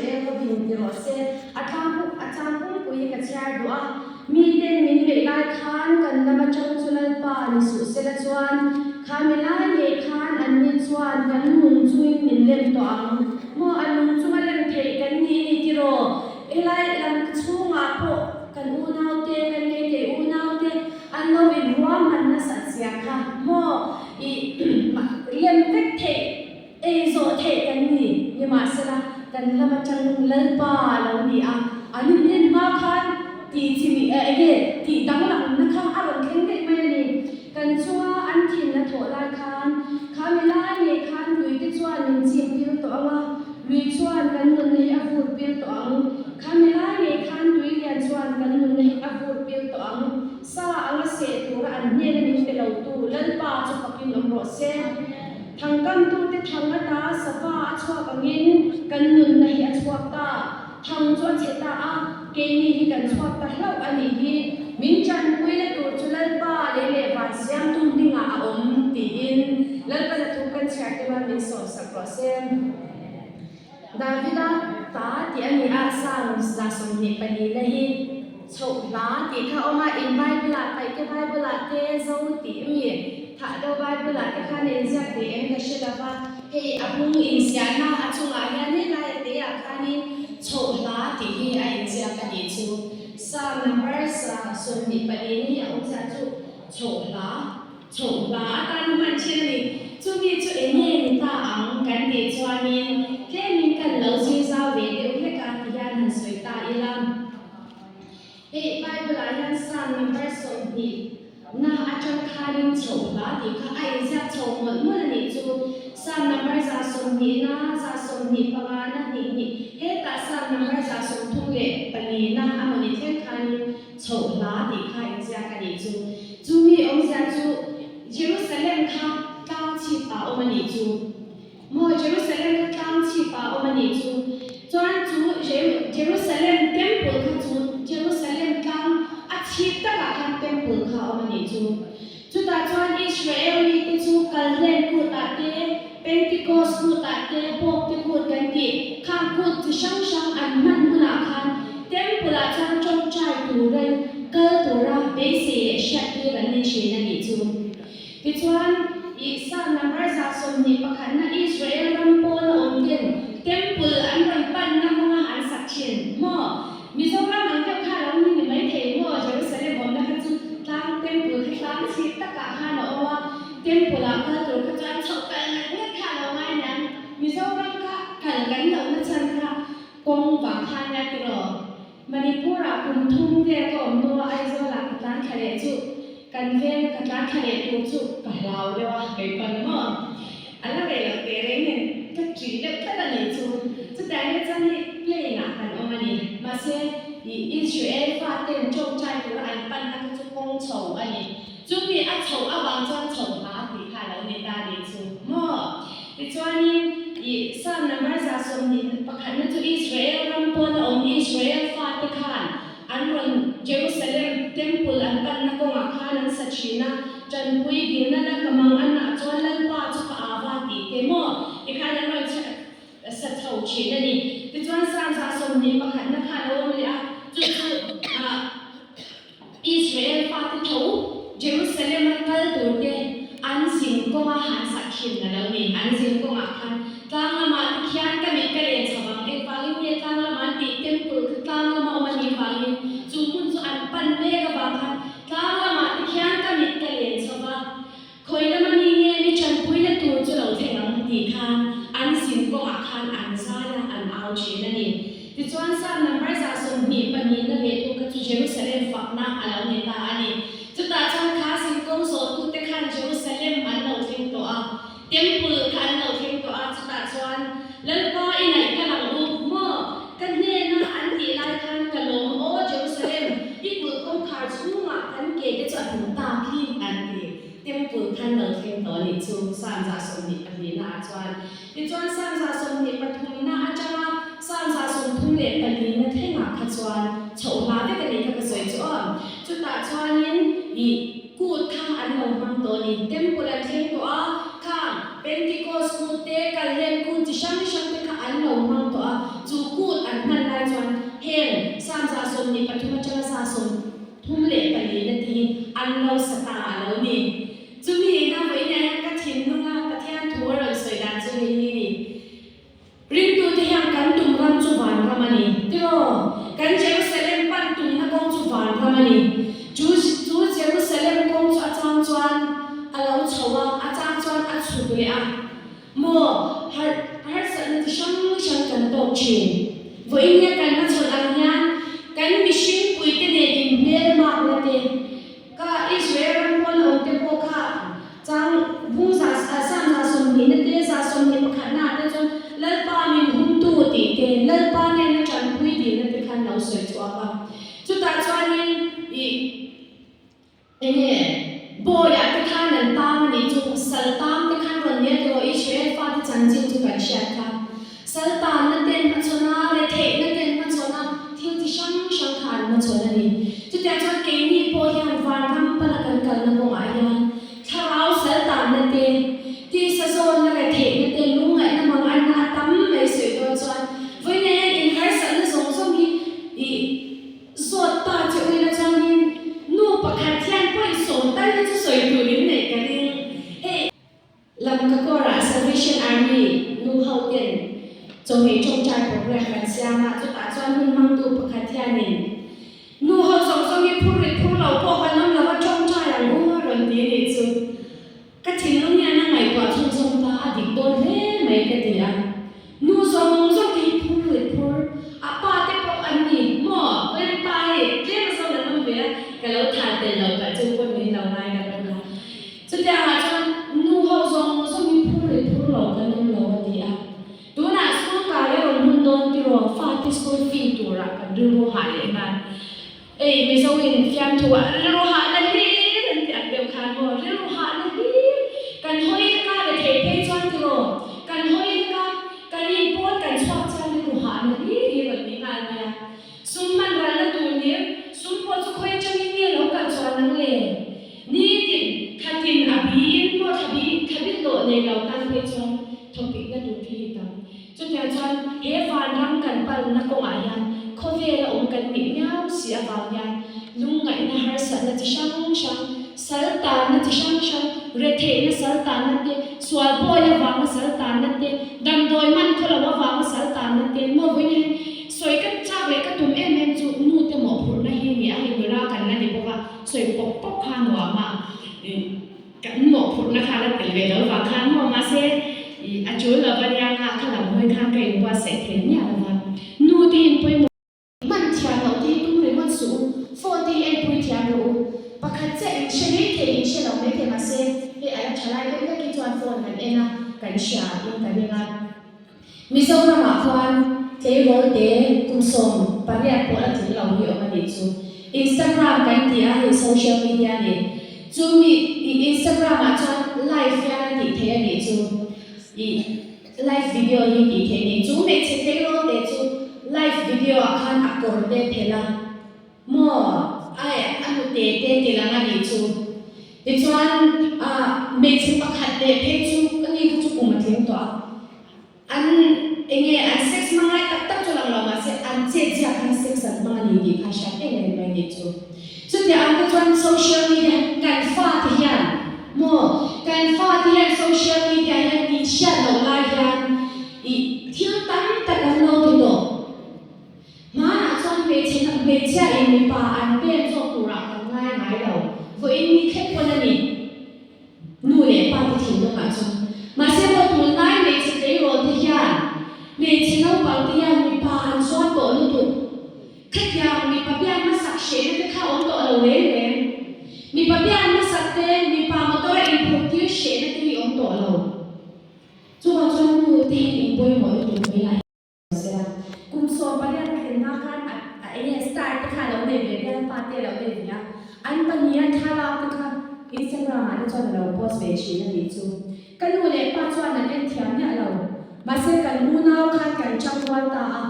Israel hovin ti rawh se. A tlang a chang pumpui hi ka chhiar duh a. Miten min beih lai khan kan lam atang chu Lalpa ni suh sela chuan kha mi lai ngei khan anni chuan kan nung chungin min lem tawh ang maw? A nung chunga lem theih kan ni ni tiraw? Helai lam chhungah pawh kan unaute, kan meitei unaute an lo inruahman nasat zia kha maw? Ih lem vek theih. Ei zawh theih kan ni, nimahsela kan lam atang Lalpa a lo ni a, an inrin hma khan tih chimi eh enge tih danglamna kha a rawn thleng daih mai a ni. Kan chunga an thin a thawh lai khan kha mi lai ngei khan luite chuan min chim pil tawh ang a, lui chuan kan nunna hi a vur pil tawh ang. Kha mi lai ngei khan tui lian chuan kan nunna hi a vur pil tawh ang. Sa anga seh tura an hnena min pe lotu Lalpa chu fakin awm rawh se. Thangkamtute thang ata sava a chhuak angin kan nunna hi a chhuak ta. Thang chu a chhe ta a, keini hi kan chhuak ta hlauh a nih hi. Min tanpuina tur chu Lalpa lei leh van siamtu hmingah a awm tiin Lalpa hla thu kan chhiar tura min sawmsak rawh se. Davida ta tih a ni a, Psalm 24 na hi chhoh hla tih kha a awm a, in Bible ah Paihte Bible ah te Zo tih mi thah deuh Bible ah te khan a inziak ve em ka hre lo va, hei a bung inziahna a chungah hian helai a teiah khanin chhoh hla tih hi a inziak a nih chu. Psalm number 24 na hi a awmzia chu chhoh hla. Chhoh hla atan a hman thin a ni. Chumi chu eng nge ni ta ang kan tih chuanin tlemin kan lo zir zau ve deuh hlek a ti hian han sawi ta ila. Hei Bible ah hian Psalm number 20 na atang khanin chhoh hla tih kha a inziak chho mawlh mawlh a nih chu. Psalm number 120 na, 125 na hnih hnih hetah Psalm number 34 na a mawni thleng khanin chhoh hla tih kha inziak a nih chu. Chumi awmzia chu Jerusalem kha tlang chhip ah awm a nih chu. Maw Jerusalem kha tlang chhip ah awm a nih chu. Chuan chu Jerusalem temple kha chu Jerusalem tlang a chhip takah khan temple kha a awm a nih chu. Chutah chuan Israel mite chu Kalhlen kut ah te, Pentecost kut ah te, Bawkte kut kan tih khang kut chi hrang hrang an hman hunah khan Temple ah chuan tawngtai turin kal tura beisei leh hriattir an ni thin a nih chu. Tichuan, Psalm number 21 na Israel ram pawna awm ten Temple an rawn panna kawnga an sak thin maw? Mizoram ang deuh kha lo ni ni mai thei maw? Jerusalem awmna kha chu tlang temple kha tlang chhip takah khan a awm a, temple ah kal tur kha chuan chhoh kal ngat ngat kha a lo ngai niang. Mizoram kha kal kan lohna chhan kha kawng vang kha nia tiraw? Manipur ah kum thum vel ka awm hnu a Aizawl ah ka tlan thla leh chu kan veng a ka tlan thla leh tur chu ka hlau deuh a, kei pawn maw? A la rei loh teh reng nen ka ṭih deuh tlat a nih chu. Chutiang hian chuan hei plane ah kan awm a ni. Mahse, ih Israel fa ten ṭawngṭai tura an panna kha chu kawng chho a ni. Chumi a chhoh avang chuan chho hla tih kha a lo ni ta nih chu maw? Tichuanin, ih Psalm number 21 na chu Israel ram pawna awm Israel fate khan An rawn Jerusalem Temple an panna kawngah khan an sa thin a, Tanpui dilna la ka mang a nah chuan Lalpa chu ka ava tih te maw? Tikhan an rawn sa chho thin a ni. Tichuan Psalm 21 na kha a lo awm leh a, chu chu Israel fate tho Jerusalem a kal tur te an zin kawnga han sak thin a lo ni. An zin kawngah khan Tlang lamah te khian ka mit ka len chho ang, engvangin nge tlang lamah an tih temple kha tlang lama awm a nih vangin chu hmun chu an pan mek avang khan tlang lamah te khian ka mit ka len chho va, khawi lama ni nge ni tanpuina tur chu lo thleng ang tih khan an zin kawngah khan an zai a, an au thin a ni. Tichuan Psalm number 24 na ve thu kha chu Jerusalem fakna a lo ni ta a ni. Chutah chuan kha zin kawng zawhtute khan Jerusalem an lo thleng tawh a. Temple kha an lo thleng tawh a, chutah chuan Lalpa i naih ka lang u maw? Ka hnena an tih lai khan ka lawm aw Jerusalem, i kulh kawngkhar chhungah kan ke te chu a hmu tak hi an ti. Temple kha an lo thleng tawh a nih chu Psalm 24 na ah chuan. Tichuan Psalm 23 na atanga Psalm 34 na thlengah kha chuan chhoh hla vek a nih kha ka sawi chu aw. Chutah chuanin i. Kut kha an lo hmang tawh a ni. Temple an thleng tawh a, khang Pentecost kut te, Kalhlem kut chi hrang hrang te kha an lo hmang tawh a. Chu kut Heng Psalm 123 atanga 34 na te hi an lo sa ta a lo ni. Chumi ina vawiinah hian ka thinlunga Pathian thu a rawn sawi dan chu hei hi ni. Ringtute hian kan tum ram chu vanram a ni. Tiraw? Kan Jerusalem pan tumna kawng chu vanram a ni. Chu chu Jerusalem kawng chu a chang chuan a lo chho a, a chang chuan a chhuk leh a. Maw, harh harsatna chi hrang hrang kan tawk thin. Vawiin hian kan hmachhawn ang hian kan mihring puite nen inhmelmakna te, ka Israel ram pawn awm te pawh kha chang bung za sam za 20 na te, za 21 na te chuan Lalpa min humtu tih te, Lalpa nena tanpui dilna te khan lo sawi chhuak a. Chutah chuanin ih. Enge? Bawiah te khan an tang a nih chu, sal tang te khan rawn nia tiraw Israel fate chanchin chu kan hriat kha. Sal tanna ten hmachhawn a, retheihna ten hmachhawn a, thil chi hrang hrang kha an hmachhawn a ni. Chutiang chuan keini pawh hian vanram pana kan kalna kawngah hian thlarau sal tanna te, tisa zawnna retheihna te, lungngaihna manganna a tam mai sawi dawn chuan vawiin hian inharsatna zawng zawng hi ih Zawt ta che uina chuanin nu pakhat hian pawhin sawm tal hi chu sawi tur in neih ka ring. Hei Lamkakawrah Salvation Army nu ho ten chawhmeh tawngtai program kan siam a, chutah chuan hun hmangtu pakhat hianin nu ho zawng zawng hi phur rit phur lo pawh kan awm lo a, tawngtai ang u a rawn ti nih chu. Ka thinlung hian a ngaihtuah chhunzawm ta a dik dawn hle mai ka ti a. Nu zawng zawng te hi phur leh phur, a pa te pawh an ni maw? Vawiin pa hei tlem a zawn an awm ve a, ka lo thah tel lo pah chu pawn min lo ngai deuh bawk a. Chutiang ah chuan nu ho zawng zawng hi phur leh phur lo kan awm lo a ti a. Tunah school kai a rawn hun dawn tiraw fate school fee turah kan rilru hah leh nghal. Ei, Mizo in fiamthu ah rilru hahna hlir an ti ang deuh khan maw, rilru hahna hlir kan hawi lek a, rethei phei chuan tiraw, kan hawi lek a, kan in pawn kan chhuak chuan rilru hahna hlir hi rawn ni nghal mai a. Sum hman ralna tur hlir, sum pawh chu khawi atangin nge lo kal chuan ang le? Nitin, thlatin a biin maw thlabi, thlabil lawh nei lo tan phei chuan thawpikna tur khi hi tam. Chutiang chuan he vanram kan palna kawngah hian khawvela awm kan nih miau si avang hian lungngaihna harsatna chi hrang hrang, sal tanna chi hrang hrang, retheihna sal tanna te, sual bawi avanga sal tanna te, damdawi man khaw lo avanga sal tanna te, maw vawiin hian sawi ka chak leh ka tum em em chu nu te mawhphurhna hi ni a, hei nula kan la ni bawk a, sawi pawp pawp kha nuam a. Kan mawhphurhna kha la tel ve lo vang khan maw mahse i a tul lo va nia nga kha lam hawi khan ka inbuatsaih thei miah lo va. Nu te hi in pawimawh. Hman thiam loh te hi tum ringawt suh u, phone te hi enpui thiam rawh u. Pakhat chiah in hre mai thei in hre lo mai thei mahse hei a la tha lai deuh hlek hi chuan phone kan en a, kan hria in ka ring a. Mizoramah khuan tleirawl te kum 18 pawh la tling lo hi awm a nih chu. Instagram kan ti a, hei social media a ni. Chu mi i Instagram ah chuan live hian a tih theih a nih chu. I live video hi tih theih a ni. Chu hmeichhe tleirawl te chu live video ah khan a kawr te phelh a. Maw? Ai, a hnute te ti lang a nih chu. Tichuan, hmeichhe pakhat leh phei chu ka ni kha chu kum a tling tawh a. An enge an sex hmang lai tak tak chu lang lo mahse an chet zia khan sex an hmang a ni tih kha hriat em em mai nih chu. Chutiang ang te chuan social media kan fate hian maw kan fate hian social media hian tih chhiat loh lai hian ih thil tam tak an lo ti tawh. Hmanah chuan hmeichhe hmeichhia in mipa an pem zawk turah kan ngai ngai lo. Vawiin ni thleng pawn a ni. Nu leh pa te thinlungah chuan. Mahse maw tunlai hmeichhe tleirawl te hian hmeichhe naupang te hian mipa an zuar tawh lutuk. Khatiang mipa biak hmasak hrehna te kha awm tawh lo reng reng. Mipa biak hmasak te mipa motor a inphurh tir hrehna te hi awm tawh lo. Chuvang chuan nu te hian inpawimawh lutuk mai a. Sela, kum 18 a thlen hma khan a a enge star te kha a lo nei ve bial pa te a lo nei ve a, an pahniha thlalak te kha Instagram ah te chuan a lo post ve thin a nih chu. Ka nu leh pa chuan an en thiam miah lo, mahse kan unau khan kan chang rual ta a,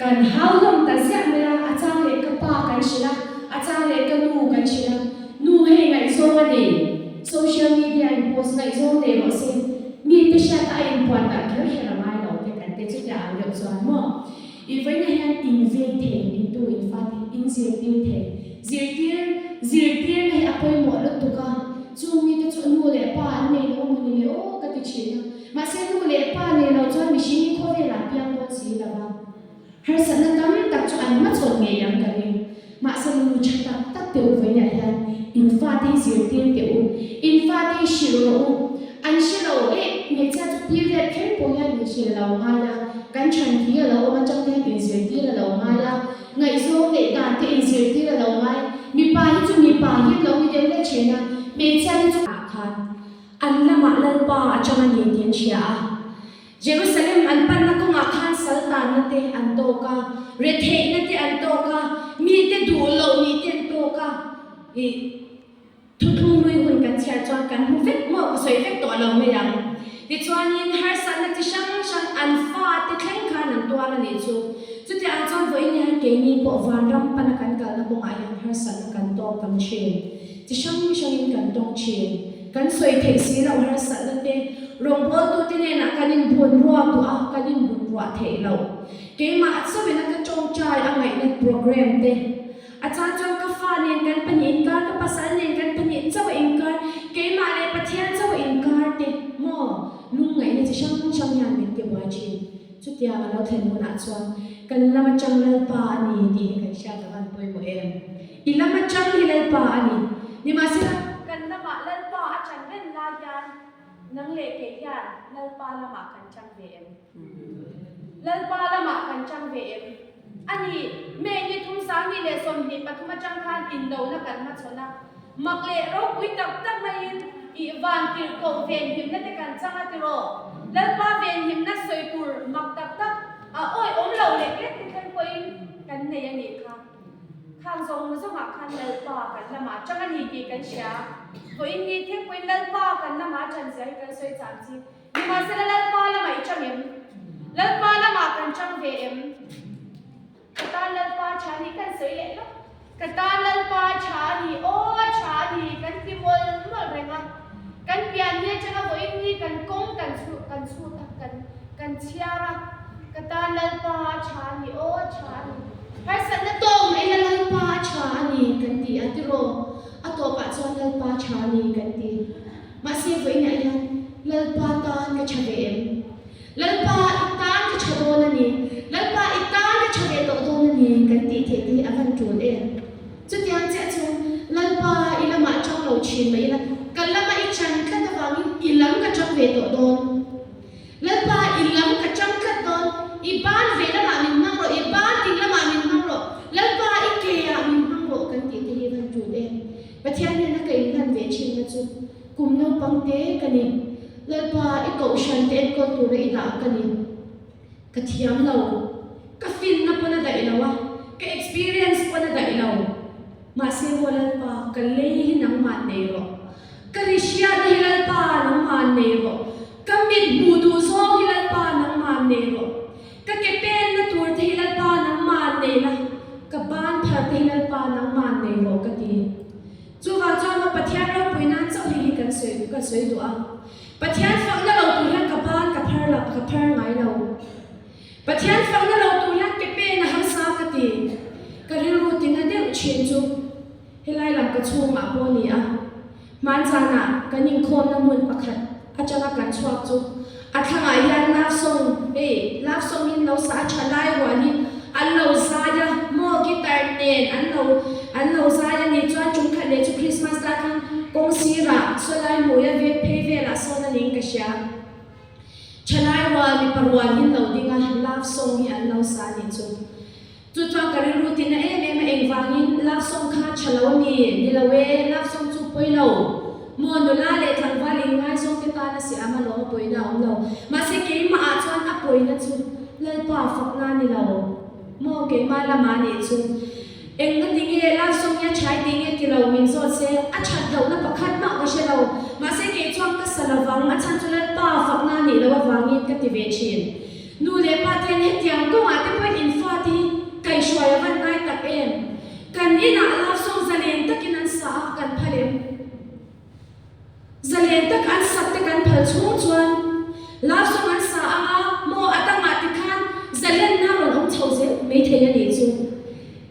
kan hau hlawm ta ziah mai a, a chang leh ka pa kan hrilh a, a chang leh ka nu kan hrilh a, nu hei ngaihzawng a nei, social media in post ngaihzawng nei rawh se, Mi te hriat a inpuan darh kher kher a ngai lo te kan ti chutiang ang deuh chuan maw? I vawiinah hian in veng thei, in tu in fate in zirtir thei. Zirtir, zirtirna hi a pawimawh lutuk a, chung mite chu nu leh pa an nei lo amaw ni le aw ka ti thin a. Mahse nu leh pa nei lo chuan mihring hi khawvelah piang dawn si lo va. Harsatna tam tak chu an hmachhawn ngei ang ka ring. Mahse nu tha tak tak teh u vawiinah hian in fate hi zirtir teh u, in fate hi hrilh rawh u. An hre lo eh, hmeichhia chu period kher pawh hian in hrilh lo ngai a, kan chhan thi a lo awm atang te hian in zirtir a lo ngai a, ngaihzawng leh dan te in zirtir a lo ngai. Mipa hi chu mipa hi an lo ni deuh hle thin a, hmeichhia hi chu. Ah khan an lamah Lalpa atang a ni tih an hria a. Jerusalem an panna kawngah khan saltanna te an tawk a, retheihna te an tawk a, mite duh loh nih te an tawk a. Ih, thuthlung hlui hun kan chhiar chuan kan hmu vek maw, ka sawi vek tawh lo mai ang. Tichuanin harsatna chi hrang hrang an fate thleng khan an tuar a nih chu. Chutiang ang chuan vawiin hian keini pawh vanram pana kan kalna kawngah hian harsatna kan tawk tam thin. Chi hrang hrangin kan tawng thin. Kan sawi theih si loh harsatna te, rawngbawltute hnenah kan inbun ruak duh a, kan inbun ruah theih loh. Keimah a chauhin a ka tawngtai a ngaihna program te. A chan chuan ka fa nen kan pahnih inkar, ka pasal nen kan pahnih chauh a inkar, keimah leh Pathian chauh a inkar te maw lungngaihna chi hrang hrang hian min ti buai thin. Chutiang a lo thlen hunah chuan kan lam atang Lalpa a ni tih hi kan hriat a van pawimawh em? I lam atang hi Lalpa a ni. Nimahsela, kan lamah Lalpa a chan reng lai hian nang leh kei hian Lalpa lamah kan chang ve em? Lalpa lamah kan chang ve em? A ni, May ni thum 2023 atang khan indona kan hmachhawn a, mak leh ropui tak tak maiin i van tirhkoh venhimna te kan chang a tiraw? Lalpa venhimna sawi tur mak tak tak a awi awm lo lek lek te thleng pawhin kan nei a nih kha. Khang zawng zawngah khan Lalpa kan lamah chang a ni tih kan hria. Vawiin ni thleng pawhin Lalpa kan lamah chan zia hi kan sawi chang chi. Nimahsela Lalpa lamah i chang em? Lalpa lamah kan chang ve em? Ka tan Lalpa tha ni kan sawi leh lawk. Ka tan Lalpa tha a ni, aw a tha a ni kan ti mawlh mawlh reng a. Kan pian ni atanga vawiin ni kan kawng kan chhu kan chhut a, kan kan chhiar a. Ka tan Lalpa a tha a ni, aw a tha a ni. Harsatna tawng mai ila Lalpa a tha a ni kan ti a tiraw? A tawpah chuan Lalpa tha a ni kan ti. Mahse vawiinah hian Lalpa tan ka tha ve em? Lalpa i tan ka tha dawn a ni, Lalpa i tan ka tha ve tawh dawn a ni kan tih theih te hi a van tul em? Chutiang chiah chu Lalpa i lamah tang lo thin mai ila, ka lama i chan tlat avangin i lam ka tang ve tawh dawn. Lalpa i lam ka tang tlat dawn, i ban ve lamah min hmang rawh, i ban ding lamah min hmang rawh, Lalpa i ke ah min hmang rawh kan tih te hi a van tul em? Pathian hnena ka inhlan ve thinna chu kum naupang te ka ni. Lalpa, i kohhran te enkawl tura i dah ka ni. Ka thiam lo. Ka finna pawn a daih lo a, ka experience pawn a daih lo. Mahse maw Lalpa, ka lei hi nangmah nei rawh. Ka ri hriatna hi Lalpa nangmah nei rawh. Ka mit hmuh duh zawng hi Lalpa nangmah nei rawh. Ka ke penna tur te hi Lalpa nangmah nei la, ka ban phar te hi Lalpa nangmah nei rawh ka ti. Chuvang chuan maw Pathian ropui nan chauh hi hi kan sawi ka sawi duh a. Pathian fakna lo tur hian ka ban ka phar lo ka phar ngai lo. Pathian fakna lo tur hian ke pen a harsa ka ti. Ka rilru tina deuh thin chu helai lam ka chhungah pawh a ni a. Hmanzanah kan inkhawmna hmun pakhat atanga kan chhuak chu a thlangah hian love song hei love song in lo sa a tha lai rual hi an lo zai a maw guitar nen an lo an lo zai a ni chuan tum khat leh chu Christmas lai khan kawng sirah sawlai hmuia veng phei velah sawn a ning ka hria thalai rual mipa rual hi an lo ding a love song hi an lo sa a nih chu. Chu chuan ka rilru tina em em a engvangin love song kha tha lo a mi? Ni lo e, love song chu pawi lo. Maw nula leh tlangval in ngaizawng te tan a siam a lawm a pawina a awm lo. Mahse keimah ah chuan a pawina chu Lalpa fakna a ni lo. Maw keimah lamah a nih chu. Engna ti nge love song hi a thai tih nge ti lo min zawt se a that lohna pakhat mah ka hre lo. Mahse kei chuan ka sa lovang a chhan chu Lalpa fakna a nih loh avangin ka ti ve thin. Nu leh pa te hian hetiang kawngah te pawhin in fate hi kaihhruai a van ngai tak em? Kan inah love song zalen takin an sa a, kan phal em? Zalen tak an sak te kan phal chhung chuan love song an sa anga maw a dangah tikhan zalenna rawn awm chho zel. maithei a nih chu.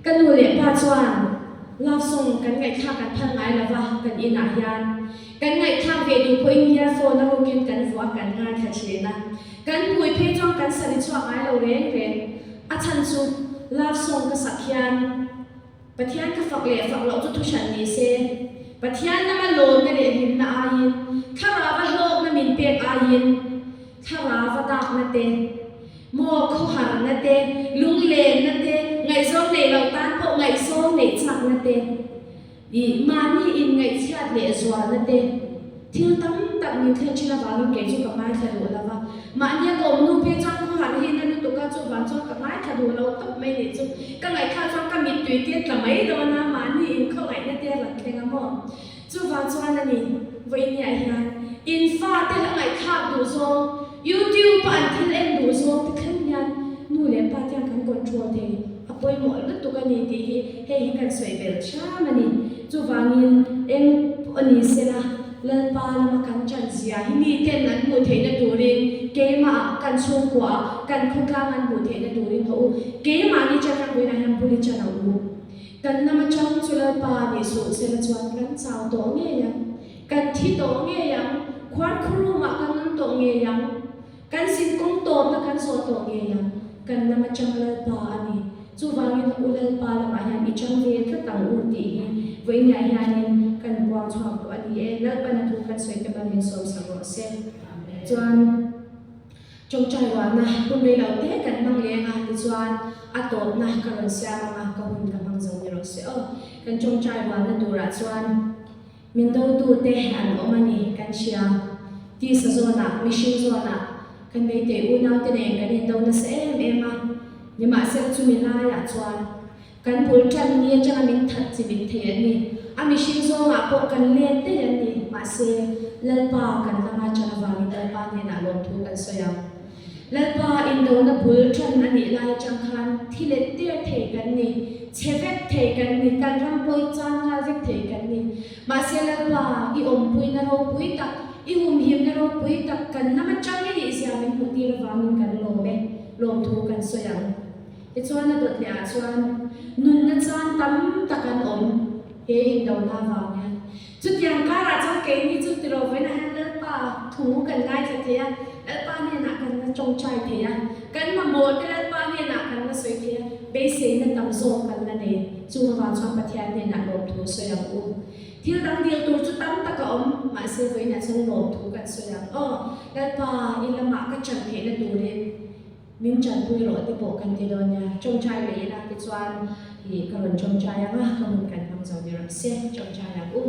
Ka nu leh pa chuan love song kan ngaihthlak kan phal ngai lo va, kan inah hian kan ngaihthlak ve duh pawhin earphone a rukin kan vuah kan ngaithla thin a. Kan hmui phei chuan kan sa ri chhuak ngai lo reng reng. A chhan chu love song ka sak hian Pathian ka fak leh fak loh chu thu hran ni se, Pathian lama lawmna leh hlimna aiin, thlarauva hlawkna min pek aiin, thlarauva dakna te, maw khawharna te, lunglenna te, ngaihzawng neih loh tan pawh ngaihzawng neih chakna te, Ih, mahni inngaihchhiat leh zualna te, thil tam tak min thlen thin avangin kei chu ka ngaithla duh lo va. Mahnia ka awm nu phei chuan khawhar hi na lutuk a, chuvang chuan ka ngaithla duh lo tawp mai nih chu. Ka ngaihthlak chuan ka mittui te tla mai dawn a, mahni inkhawngaihna te a rawn thleng a maw? Chuvang chuan a ni, vawiiniah hian in fate la ngaihthlak duh zawng, YouTube a an thil en duh zawng te thleng hian nu leh pa te hian kan control thei. A pawimawh lutuk a ni tih hi hei hi kan sawi belh hram a ni. Chuvangin eng pawh a ni sela, Lalpa lama kan ṭan zia hi miten an hmuh theihna turin keimahah, kan chhungkuaah, kan khawtlang an hmuh theihna turin haw u. Keimahni ṭan ang buinah hian bul i ṭan ang u. Kan lama ṭang chu Lalpa nih suh sela chuan kan chau tawh ngei ang, kan thi tawh ngei ang, khuarkhurumah kan awm tawh ngei ang. Kan zin kawng tawpna kan zawh tawh ngei ang, kan lama chang Lalpa a ni. Chuvangin U Lalpa lamah hian i chang ve tlat ang u tih hi vawiinah hianin kan puang chhuak duh a ni e. Lalpana thu kan sawi te mal min sawm sak rawh se. Chuan tawngtai ruahna hun rei lo te kan hmang leng a, tichuan a tawpna ka rawn siam ang a, ka hun ka hmang zo ni rawh se aw. Kan tawngtai ruahna turah chuan. Min dotute an awm a ni, kan hria. Tisa zawnah, mihring zawnah, kan meitei unaute nen kan indo nasa em em a. Nimahsela chumi laiah chuan kan bul tan ni atanga min that chi mit thei an ni. A mihring zawngah pawh kan let daih an ni. Mahse, Lalpa kan lama tan avangin Lalpa hnenah lawmthu kan sawi ang. Lalpa indona bul tan a nih lai atang khan thi let der thei kan ni, chhe vek thei kan ni, kan ram pawi chan nghal vek thei kan ni. Mahse Lalpa, i awmpuina ropui tak, i humhimna ropui tak kan lam atang i nih zia min hmuh tir avangin kan lawm e, lawmthu kan sawi ang. Tichuan a dawt leh ah chuan nunna chan tam tak an awm he indona avang hian. Chutiang karah chuan keini chu tiraw vawiinah hian Lalpa thu kan ngaithla thei a, Lalpa hnenah kan la tawngtai thei a, kan mamawh te Lalpa hnenah kan la sawi thei a, beiseina tam zawk kan la nei. Chung avang chuan Pathian hnenah lawmthu sawi ang u. Thil dang dil tur chu tam tak a awm, mahse vawiinah chuan lawmthu kan sawi ang. Aw, Lalpa, i lamah ka chan theihna turin. Min tanpui rawh te pawh kan ti dawn nia, tawngtai leh ila tichuan ih ka rawn tawngtai ang a, ka hun kan hmang zo ni rawh se, tawngtai ang u.